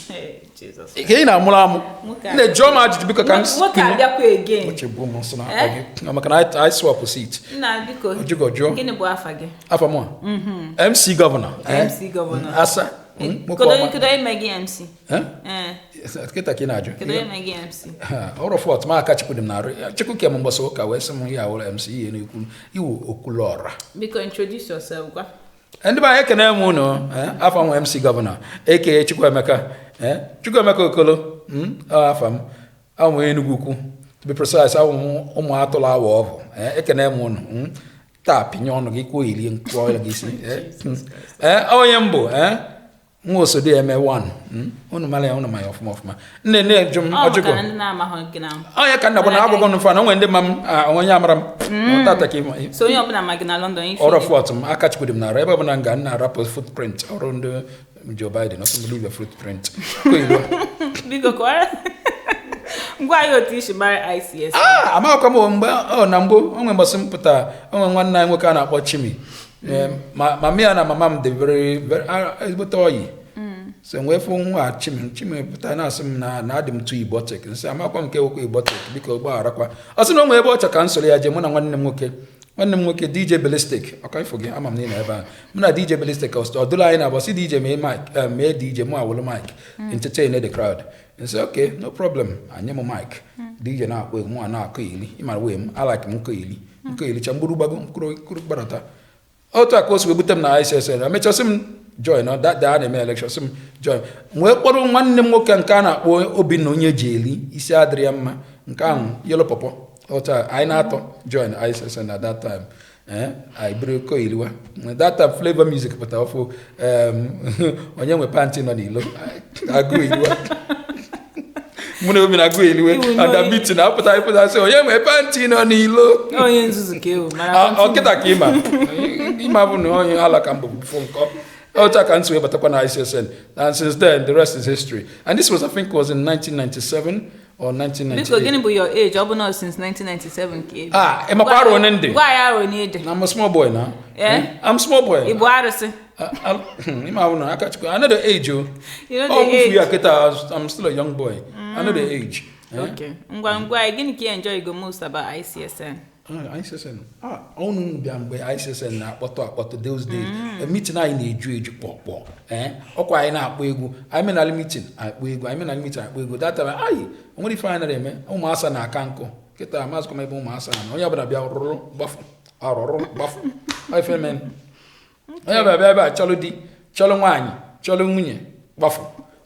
Hey, Jesus. Ka ị na-amụrụ amụ. Nwoke a- Nne, jụọ m ajụjụ biko ka m Nwoke abịakwa again. Uche bụ m nsọ na-akpọ gị maka na anyị swap seat. Nna, biko. Ọjụgo jụọ. Gịnị bụ afa gị? Afọ mụ a? MC Governor. Eh? MC Governor. Asa. Nwoke Kedu ọma. kedu onye mee gị MC? Eh? Ee, Kịta ka ị na-ajụ. kedu onye mee gị MC? Ha, ọrụ fọt ma aka Chukwu dị m n'arụ. Chukwu ke m mgbasa ụka wee sị m ya wụrụ MC ihe na-ekwu iwu okwuluọra. Biko, introduce yourself gwa. Ndị be anyị, ekene m unu. Afọ m MC Governor aka Chukwuemeka, Chukwuemeka Okolo, ọ afa m. Awụ m Enugu Ukwu, to be precise, awụ m ụmụ atụrụ awa ọvụ. Ekene m unu. Taa pinye ọnụ gị kwuo ilie kwuo gị isi. Onye mbụ, nwa osodi eme one. Unu mara ya, unu ma ya ọfụma ọfụma. Nne nne jụ m. Ọ maka Ọjụgo na ndị na-amaghị gị na onye ka nna bụ na agwụgwọ m fa na onwe ndị ma m, onye amara m tata ka ịma. So onye ọbụla ma gị na London ife. Ọrụ fọt m, aka Chukwu dị m n'arụ. Ebe ọbụla m ga nna arapụ footprint ọrụ ndị Joe Biden ọsọ m leave a footprint. Kọ Igbo. Biko, kọwara ngwa anyị otu isi mara ICS. Ah, amaghịkwa m mgbe ọ na mbụ onwe mbọsị m pụtara onwe nwanne anyị nwoke a na-akpọ Chimi. Ma mama ya na mama m dị very very ezigbote ọyị, so nwee fụ nwa Chimi. Chimi pụtara na-asị m na adị m too Igbotic. Nsị amakwa m nke nwekwa Igbotic, biko gbagharakwa. Ọ sị na o nwee ebe ọ chọ ka m soro ya jee, mụ na nwanne m nwoke, nwanne m nwoke DJ Ballistic. Ọka ifo gị, ama m niile ebe a, mụ na DJ Ballistic ọ dụrụ anyị na abọ si DJ mee mic, mee DJ, mụ awụlụ mic entertain the crowd. Nsị okay, no problem. Anyị m mic, DJ na-akpọ egwu, mụ a na-akụ ili. Ịmara wee m alike m nkụ ili, nkụ ili cha mgburu gbago mkpụrụ mkpụrụ gbadata. Otu a ka o si wee bute m na ICSN. Emechasị m join ọ that day a na-eme election, sị m join. M wee kpọrọ nwanne m nwoke nke a na-akpọ Obinna, onye ji eli isi adịrị ya mma, nke ahụ yellow pọpọ. Otu a anyị na-atọ join ICSN at that time. Anyị buru koiliwa. That time Flavor Music pụtara ọfụ, onye nwe panty nọ n'ilo agụ iliwa. Mụ na obi na-agụ eliwe. Iwu na ada onye- meeting apụta ịpụta sị onye nwe panty nọ n'ilo. Onye nzuzu ka ewu mana Ah, ọ kịta ka ịma ịma bụ na onye ala ka mbụ before nkọ. Otu a ka nsi wee batakwa na ICSN, and since then the rest is history. And this was, I think, was in 1997 or 1998. Biko, gịnị bụ your age? Ọ bụ na since 1997 ka ị Ah, ị makwa arọ one ndị? Gwa anyị arọ n'ede. I'm a small boy now. Eh? I'm small boy. Ị bụ arụsị. Ịma bụ na aka Chukwu, I know the age o. You know Oh, the mfu age. ya kịta, I'm still a young boy. I know the age. Eh? Okay, ngwa ngwa anyị, gịnị ka ị enjoy go most about ICSN? Ah, ICSN. Ah, ọnụ bịa mgbe ICSN na-akpọtụ akpọtụ those days. Meeting anyị na-eju eju kpọkpọ. Eh, ọkwa anyị na-akpọ egwu. Anyị menalị meeting, akpọ egwu. Anyị menalị meeting, akpọ egwu. That time, anyị o nwere ife anyị nara eme. Ụmụasa na-aka nkụ. Kịta amazịkwa m ebe ụmụasa na onye ọbụla bịa rụrụ gbafu. Arụrụ gbafu. Ọ ife men. Onye ọbụla bịa ebe a chọlụ di, chọlụ nwaanyị, chọlụ nwunye, gbafu.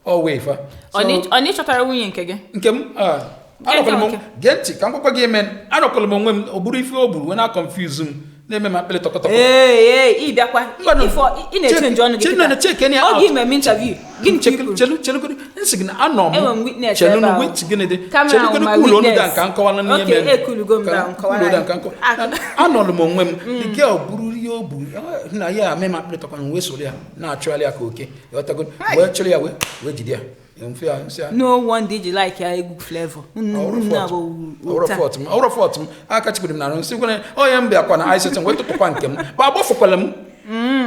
Ọ wee fa. Ọ na ị chọtara nwunye nke gị? Nke m, ah, anọkwala m nke. Gee ntị ka m gwakwa gị eme. Anọkwala m onwe m, o buru ife o buru wee na-confuse m, na-eme m akpịrị tọkọtọkọ. Ee, ee, ị bịakwa. Ngwanụ, Ifo ị na-echange ọnụ gị na check any out. Oge ime m interview, gịnị ka i kwuru? Chelu, chelugodu, nsị gị na anọ m. Enwe m witness Chelu ebe ahụ. wit gịnị dị? Camera Chelugodu, my cool onu witness. da nka nkọwala n'ihe Okay, mere. ekulugo m Ka down, nkọwara cool down anyị. ka nkọ. Ah. Anọlụ m onwe m, the girl buru ihe o buru na ya ame m akpịrị tọkọ, m wee soro ya na-achụgharị ya ka oke. Ịghọtago? Wee chụrụ ya wee jide ya mfe ya, nsị ya. No wonder iji like ya egwu Flavor. Ọrụ fọt m, ọrụ fọt m, aka chikwuru m na arụ nsị kwere onye m bịakwa na ICT wee tụtụkwa nke m ma agbafukwala m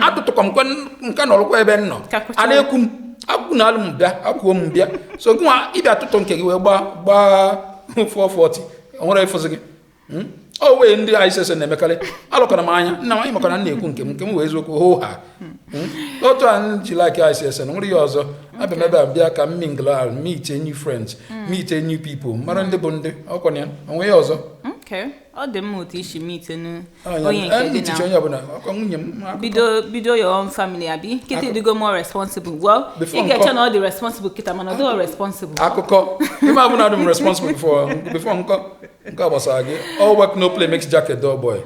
atụtụkwa m nke nọrọkwa ebe m nọ. Ka kwụcha. A na-ekwu m akwụ na alụ m bịa akwụo m bịa, so gụnwa ịbịa tụtụ nke gị wee gbaa gbaa 440 o nwere ịfụzi gị. O wee ndị ICSN na-emekarị alụkọrọ m anya nna m anyị makana m na-ekwu nke m, nke m wee eziokwu hoo ha. Otu a m ji like ICSN nwere ihe ọzọ, abịa m ebe a bịa ka m mingle and meet new friends, meet new people, mara ndị bụ ndị ọkwa ya onwe ya ọzọ. Okay, ọ dị mma otu isi meet nu Onye onye nke gị ntichi na onye ọbụla ọkwa nwunye m akụkọ. Bido bido your own family, abi kịta ịdịgo more responsible? Well, Before ị ga-eche nkọ. na ọ dị responsible kịta, mana ọ dịghị responsible. Akụkọ ime abụ na adị m responsible before nkọ nke a gbasara gị. All work no play makes Jack a dull boy,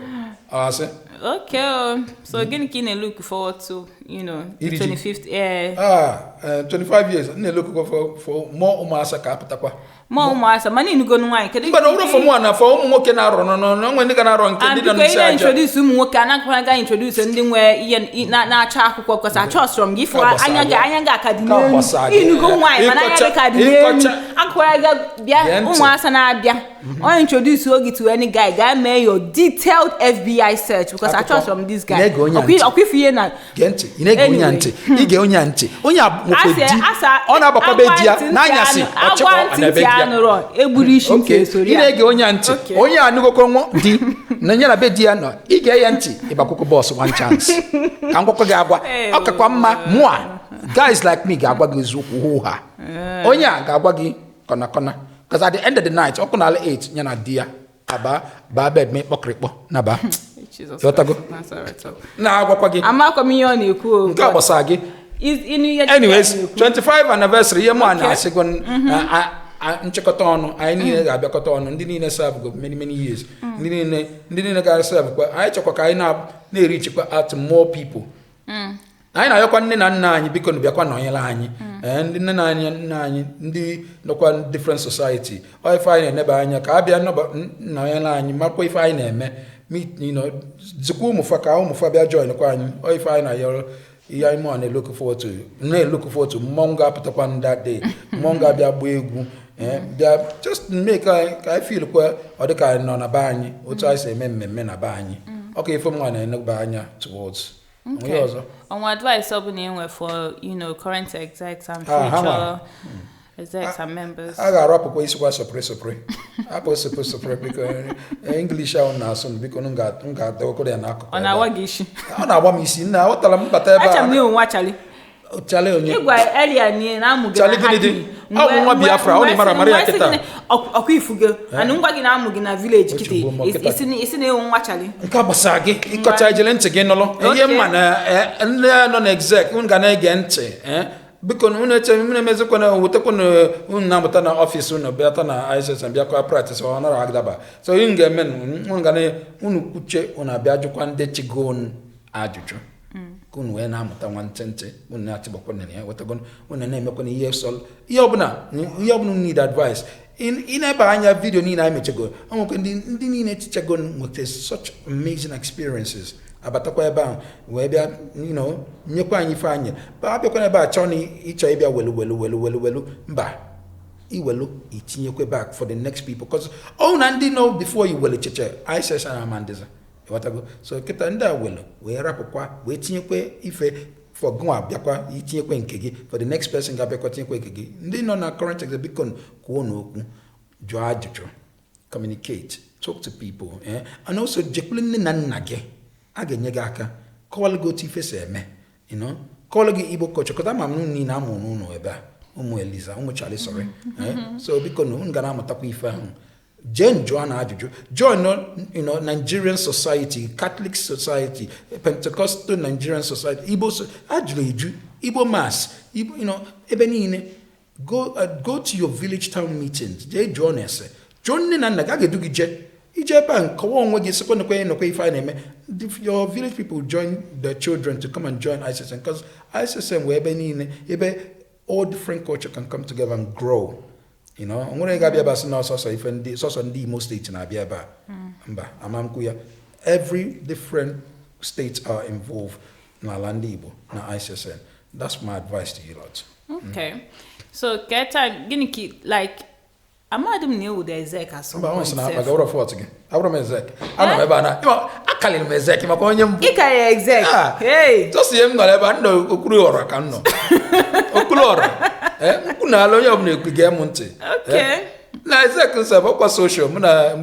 asị. Okay, o. So gịnị ka ị na-look forward to, the Iri ji. 25th, yeah? Ah, 25 years m na-ele okụkọ for more ụmụasa ka apụtakwa. Ma ụmụasa mana ịnụgonu nwaanyị, kedu Mba, na ọbụrụ for mụ na for ụmụ nwoke na-arọ nọ nọ onwe ndị ga na-arọ nke And ndị nọ biko, ị n'isi aja. na-introduce ụmụ nwoke, anaghị aga introduce ndị nwe ihe na-achọ akwụkwọ, because achọsọrọ m gị ifụ Ka gbasara anya gị gị. anya gị aka dị Ka n'elu. gbasara gị. Ịnụgo nwaanyị, mana anya gị ka dị n'elu. Akwụkwọ ga bịa. Gee ntị. Ụmụasa na-abịa ọ introduce oge to any guy, gaa mee your detailed FBI search, because Akụkọ. achọsọrọ m this guy. Na-ege onye a ntị. Ọkwa ifu ihe na Gee ntị, ị na-ege onye a Anyway. ntị, ige onye a ntị, onye a nwekwa di, ọ na-agbakwa be di ya n'anyasị, ọ chịkwa agwa ntị na be ntị di ya. anụrọ egburu isi ntị Okay. esoro Ị ya. na-ege onye a ntị. Okay. Onye a anụgokwa nwa di na ya na be di ya nọ, ige ya ntị, ịgbakwụkwọ bọọsụ one chance ka m gwakwa gị agwa. Ọ kakwa mma mụa guys like me ga-agwa gị eziokwu hụ ha. Onye a ga-agwa gị kọna kọna, because at the end of the night, ọkụ n'ala 8, ya na di ya aba baa bed mee kpọkịrịkpọ na baa. Jesus Ghọtago? Christ, Nazareth. Na-agwakwa gị. Amakwa m ihe ọ na-ekwu o, Nke a gbasara gị. Ịnụ ihe Anyways, na-ekwu. 25 anniversary, ihe mụ a na-asịgo na nchịkọta ọnụ, anyị niile ga-abịakọta ọnụ, ndị niile serve go many many years, ndị niile gara serve kwa, anyị chọkwa ka anyị na-erichikwa out more people. Anyị na-ayọkwa nne na nna anyị, biko nụ bịakwa nọnyere anyị. Ee, ndị nne na anyị, nna anyị, ndị nọkwa different society, ọ ife anyị na-eneba anya ka a bịa nọnyere anyị, makwa ife anyị na-eme meet, zikwa ụmụfa ka ụmụfa bịa join kwa anyị. Ọ ife anyị na-ayọrọ, ihe anyị mụọ na-elook forward to, na-elook forward to mmọnwụ ga-apụtakwa that day, mmọnwụ ga-abịa gbaa egwu, bịa just make anyị ka anyị feel kwa ọ dị ka anyị nọ na be anyị, otu anyị si eme mmemme na be anyị. Ọ ka ife mụnwa na-eneba anya towards. Onye ọzọ? Ọnwa advice ọ bụla enwe for current execs and Ah, ha future nwa. execs and members? A ga-arapụkwa isikwa sọpịrị sọpịrị, hapụ sọpịrị sọpịrị, biko. English ahụ na-asụ m, biko, m ga-adọkọrọ ya n'akụkụ Ọ ebe na-awa a. gị isi? Ọ na-agba m isi nna, aghọtara m mbata ebe Acha m a. n'ihu nwa Chali. Chali onye? Ịgwa earlier na amụ gị Chali na gịnị dị? Hackney. Ọ bụ nwa Biafra, ọ na-mara mara ya kịta. Ọkwa ifugo anụ ngwa gị na amụ gị na village kịta. Ochigbo m, kịta. Isi na ewu nwa Chali. Nke a gbasara gị, ịkọcha ijele ntị gị nụlụ ihe Okay. mma na ndị nọ na exec, unu ga na-ege ntị. Biko unu eche unu emezikwana wetakwana unu na-amụta na ọfịs unu bịata na ISSN bịakwa practice, ọ nara agdaba. So unu ga-eme unu ga na unu kwuche, unu abịa jụkwa ndị chigo unu ajụjụ ka unu wee na-amụta nwantịntị unu na-atịgbakwa na ya wetago, unu na-emekwana ihe sọ ihe ọbụla, ihe ọbụla unu need advice. Ị na-ebe anya video niile anyị mechego, o nwekwa ndị niile echichego nweta such amazing experiences, abatakwa ebe ahụ wee bịa nyekwa anyị ife anyị ba abịakwa ebe a chọọ na ịchọ ịbịa welu welu welu welu welu mba iwelu itinyekwe back for the next people, because ọ na ndị nọ before you welu cheche ISSN ama ndịza, ịghọtago? So kịta ndị a welu wee rapụkwa wee tinyekwe ife for gụnwa, bịakwa itinyekwe nke gị for the next person ga-abịakwa tinyekwe nke gị. Ndị nọ na current exec, biko kwuo n'okwu, jụọ ajụjụ, communicate, talk to people, eh? And also jekwuru nne na nna gị, a ga-enye gị aka kọwalụ gị otu ife si eme, kọwalụ gị Igbo culture kọta ma m niile amụ n'ụlọ ebe a, ụmụ Eliza, ụmụ Charlie, sorry, eh? So biko na unu ga na-amụtakwa ife ahụ, jee njụọ na ajụjụ, join Nigerian society, Catholic society, Pentecostal Nigerian society, Igbo ajụrụ eju, Igbo mass, Igbo ebe niile. Go to your village town meetings, jee jụọ na ese, jụọ nne na nna gị, a ga-edu gị jee ije ebe a nkọwa onwe gị, sịkwa nekwe nekwe ife a na-eme. If your village people join their children to come and join ISSN, because ISSN wee ebe niile ebe all different culture can come together and grow. O nwere ga-abịa ebe a sị na sọsọ ife ndị sọsọ ndị Imo Steeti na-abịa ebe a, mba, ama m kwu ya. Every different states are involved n'ala ndị Igbo na ISSN. That's my advice to you lot. Okay, so keta gịnị ka like amadị m na ewu the exec at some Mba, ọ point sị na sef. akpa gị ọrụ fọt gị, abụrụ m exec, anọ m ebe a na ịma, akalịrị m exec maka onye mbụ. Ị karịrị exec. Ah. Hey. Just ihe m nọrọ ebe a m nọ okpuru ọra ka m nọ okpuru ọra. Ee, mkpu na ala onye ọbụla ekwu gee m ntị. Okay. Eh, na exec nsọ ọkwa social mụ na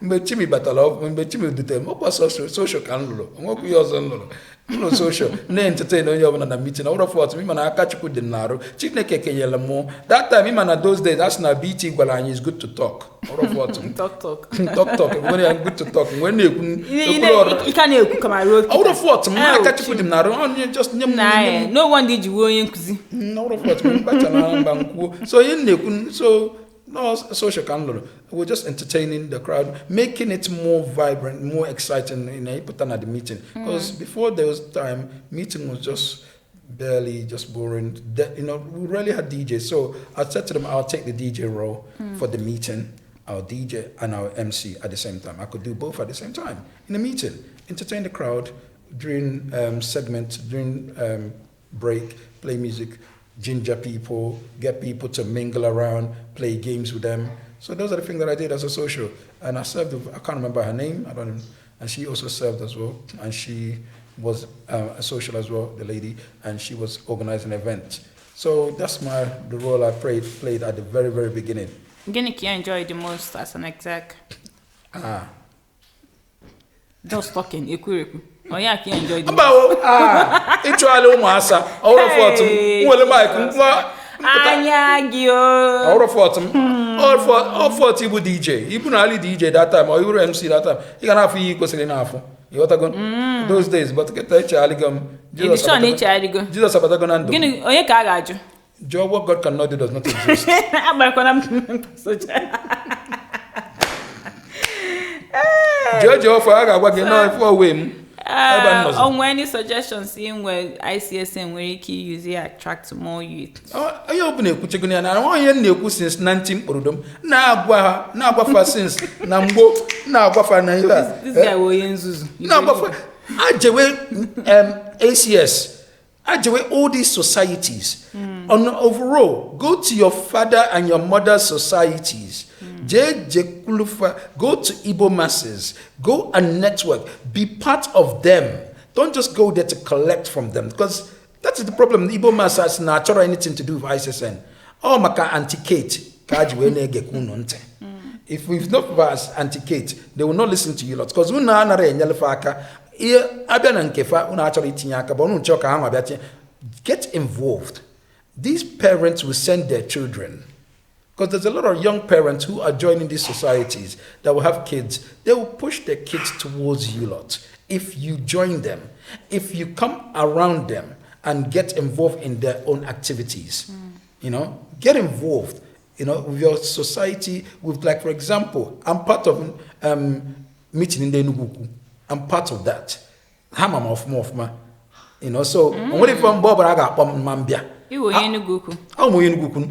mgbe Chimi batara, mgbe Chimi dutere m ọkwa social, social ka m lụrụ, onwekwa ihe ọzọ m lụrụ. M lụrụ social na-entertain onye ọbụla na meeting. Ọbụrụ fọt m, ịma na aka Chukwu dị m n'arụ, Chineke kenyere m that time. Ịma na those days asị na BT gwara anyị is good to talk. Ọbụrụ fọt m. Talk talk. Talk talk nwere ya, good to talk nwere na-ekwu okpuru ọra. Ị ka na-ekwu ka ma ruo. Ọbụrụ fọt m, aka Chukwu dị m n'arụ, onye just nye m Na nye m no wonder iji wuo onye nkụzi. N'ọrụ fọt m mkpacha na mba nkwuo. So ihe m na-ekwu, so no social ka m lụrụ, we're just entertaining the crowd, making it more vibrant, more exciting in ịpụta na the meeting, because before there was time, meeting was just Barely, just boring. That, we rarely had DJs. So I said to them, I'll take the DJ role for the meeting. I'll DJ and I'll MC at the same time. I could do both at the same time in a meeting. Entertain the crowd during segment, during break, play music, ginger people, get people to mingle around, play games with them. So those are the things that I did as a social. And I served, I can't remember her name, I don't, and she also served as well. And she was a social as well, the lady, and she was organizing an event. So that's the role I played at the very, very beginning. Gịnị ka you enjoy the most as an exec? Ah. Just talking, ekwurekwu. Onye ka you enjoy the Mba most? o, ah, ịchụgharị ụmụasa, ọwụrụ fọtụ m, nwere mic, nwa Anya gị o. ọwụrụ fọtụ m, ọ fọtụ ịbụ DJ, ịbụ na ali DJ that time, or ịbụrụ MC that time, ị ga na-afụ ihe ị kwesịrị na-afụ. Ịghọtago? Those days, but kịta echegharịgo m. Ịdị sure na echegharịgo? Jizọs abatago na ndụ m. Gịnị, onye ka a ga-ajụ? Jụọ what God cannot do does not exist. Agbarakwana m soja. Jụọ Jehova, a ga-agwa gị nọọ ife owe m. Ebe m nọzi. O nwee any suggestions ị nwe ICSN nwere ike use ya attract more youth? Onye ọbụla ekwuchego ya na onye m na-ekwu since 19 mkpụrụdom na-agwa ha na-agwafa since na mgbo na-agwafa na ihe a. This guy wụ onye nzuzu. Na-agwafa ajewe ACS ajewe all these societies. On overall, go to your father and your mother's societies. Jee jekwulufa, go to Igbo masses, go and network, be part of them. Don't just go there to collect from them, because that is the problem. The Igbo masses na achọrọ anything to do with ICSN. Ọ maka Auntie Kate ka ji wee na-egekwa unu ntị. If we've not passed Auntie Kate, they will not listen to you lot, because unu anara enyelefe aka. Ihe abịa na nke fa unu achọrọ itinye aka, but unu chọọ ka ha nwa bịa tinye. Get involved. These parents will send their children, because there's a lot of young parents who are joining these societies that will have kids. They will push their kids towards you lot if you join them, if you come around them and get involved in their own activities. Get involved. With your society, with, like, for example, I'm part of meeting in the Enugu. I'm part of that. Ha ma ọfụma ọfụma. So onwere ife mgbe ọbụla a ga-akpọ m ma m bịa. Iwe onye Enugu ukwu. Ahụ m onye Enugu ukwu.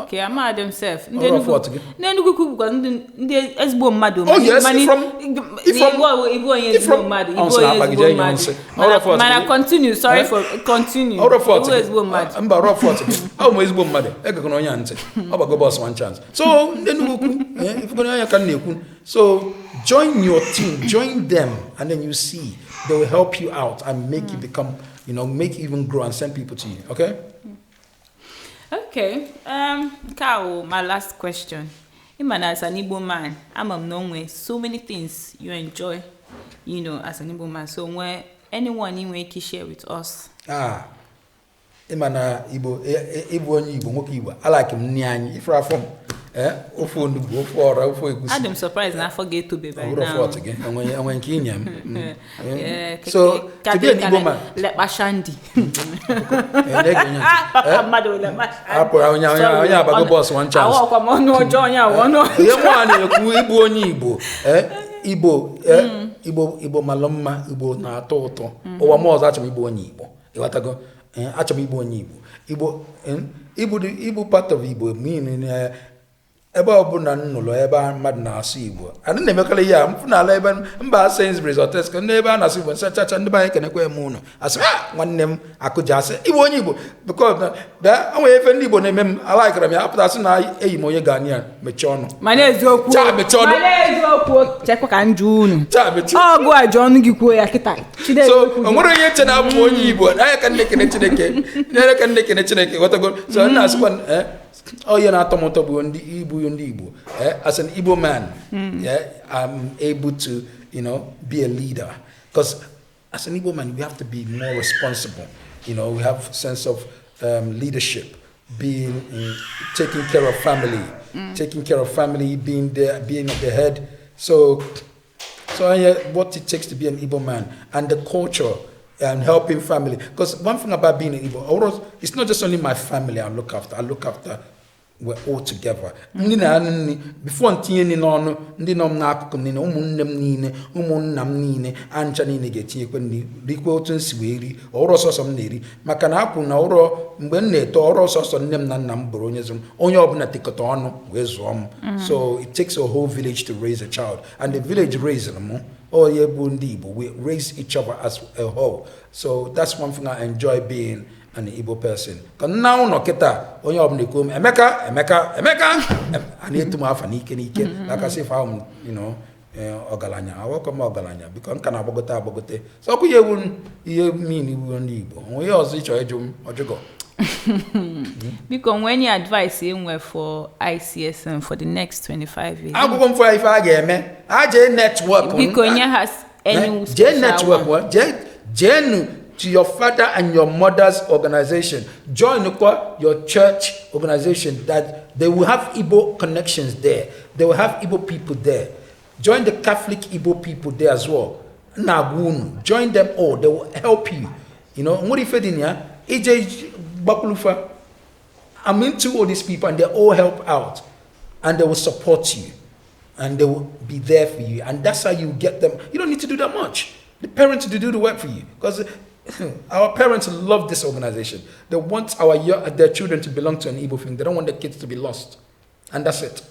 Okay, ama them self. Ndị Ọrụ Enugu fọt gị. ndị Enugu ukwu bụkwa ndị ezigbo mmadụ. Oh, yes, Ịbụ onye ezigbo mmadụ. Ọ Ịbụ sị na onye akpa gị ezigbo jee nyụọ mmadụ. nsị. Ọrụ fọt Mana gị. continue, sorry Eh? for continue. Ọrụ fọt Ịbụ gị. ezigbo mmadụ. Mba, ọrụ fọt gị. Ahụ m ezigbo mmadụ. Egekwana onye a ntị. Ọ gbago bọs one chance. So ndị Enugu ukwu, ifugoro anya ka m na-ekwu. So join your team, join them, and then you see they will help you out and make you become, make you even grow and send people to you. Okay? Okay. Nke a wụ my last question. Ịma na as an Igbo man, ama m na o nwee so many things you enjoy, as an Igbo man. So nwee anyone ị nwere ike share with us? Ịma na Igbo, ịbụ onye Igbo, nwoke Igbo, alike m nne anyị, ifere afọ m, ofe onugbu, ofe ọra, ofe egusi. Adị m surprised na afọ ga-etobe by Ọ bụrụ now. fọt gị, enwe nke inye m. So, to be an Igbo man. Lekpashandi. Na-ege onye ntị. Papa mmadụ lekpashandi. Hapụ ya, onye abago bọs one chance. Awọkwa m ọnụ ọjọọ, onye awụ ọnụ ọjọọ. Ihe mụ a na-ekwu, ịbụ onye Igbo, Igbo, Igbo, Igbo malụ mma, Igbo na-atọ ụtọ. Ụwa m ọzọ achọrọ m ịbụ onye Igbo. Ịghọtago? Achọrọ m ịbụ onye Igbo. Igbo, ịbụ part of Igbo meaning, ebe ọbụla m nụrụ ebe mmadụ na-asụ Igbo. Anyị na-emekarị ihe a, m fụ n'ala ebe mba Sainsbury's or Tesco, ndị ebe a na-asụ Igbo, nsị chacha ndị be anyị kenekwe m ụnụ. Asị, nwanne m akụja asị, ịbụ onye Igbo. Because na, o nwere efe ndị Igbo na-eme m, alaikara m ya, apụta asị na eyi m onye Ghanaian, mechie ọnụ. Mana eziokwu. Chaa, mechie ọnụ. Mana eziokwu. Chekwa ka m jụọ unu. Chaa, mechie. Ọgụ a jụọ ọnụ gị kwuo ya kịta. Chineke So, kwuo. o nwere onye che na abụ m onye Igbo, anya ka nne kene Chineke, anya ka nne kene Chineke, ghọtago? So, m na-asịkwa, ọ ihe na-atọ m ụtọ bụ ndị Igbo, ndị Igbo. As an Igbo man, I'm able to, be a leader. Because as an Igbo man, we have to be more responsible. We have sense of leadership, taking care of family, taking care of family, being there, being at the head. So, what it takes to be an Igbo man and the culture and helping family. Because one thing about being an Igbo, it's not just only my family I look after. I look after We're all together. Ndị na-anụ nri before ntinye nri n'ọnụ, ndị nọ m n'akụkụ niile, ụmụnne m niile, ụmụnna m niile, ancha niile ga-etinyekwe nri, rikwe otu m si wee ri. Ọrụ ọsọsọ m na-eri maka na akwụ na ụrọ mgbe m na-eto, ọrụ ọsọsọ nne m na nna m bụrụ onye zụrụ m, onye ọbụla tekọta ọnụ wee zụọ m. So it takes a whole village to raise a child, and the village raised m. Onye bụ ndị Igbo, we raise each other as a whole. So that's one thing I enjoy, being an Igbo person. Ka nna ụlọ kịta, onye ọbụla ekwu m Emeka, Emeka, Emeka. A na-etu m afa n'ike n'ike lakasị ife ahụ m, ọgaranya awọkọ m ọgaranya biko nka na-agbagote agbagote. So ọkụ ya ewu ihe mean iwu ndị Igbo. Onwe ihe ọzọ ịchọ ịjụ m, ọjụgọ? Biko, nwee any advice ị nwe for ICSN for the next 25 years? Akwụkwọ mfọ ife a ga-eme, a jee network. Biko, nye ha any Jee special network one. Jeenu to your father and your mother's organization. Join kwa your church organization that they will have Igbo connections there. They will have Igbo people there. Join the Catholic Igbo people there as well. Na-agwa unu, join them all. They will help you. Nwere ife dị na ya ije gbakwulufa. I'm into all these people and they all help out and they will support you and they will be there for you. And that's how you get them. You don't need to do that much. The parents to do the work for you, because our parents love this organization. They want their children to belong to an Igbo thing. They don't want their kids to be lost. And that's it.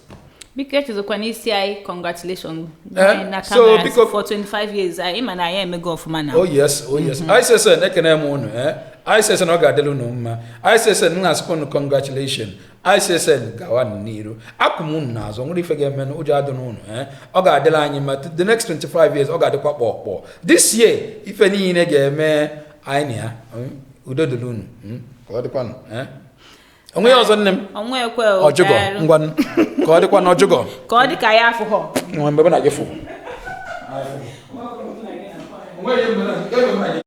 Biko, echezokwa n'isi anyị, congratulations na So, cameras for 25 years. Anyị ma na anyị emego ọfụma na Oh yes, oh yes. ICSN, ekene m unu, eh? ICSN, ọ ga-adịrị unu mma. ICSN, m na-asịkwa unu congratulation. ICSN, gawa n'iru. Akwụ m unu n'azụ, nwere ife ga-eme na ụjọ adị n'unu, eh? Ọ ga-adịrị anyị mma. The next 25 years, ọ ga-adịkwa kpọkpọ. This year, ife niile ga-eme anyị na ya. Udo dịrị unu. Ka ọ dịkwanụ, eh? Onwe ya ọzọ, nne m? Onwe ekwe. Ọjụgọ, ngwanụ. Ka ọ dịkwa n'ọjụgọ. Ka ọ dị ka ya afụghọ. Nwa mgbe m na gị fụ. Onwe ya mgbe na-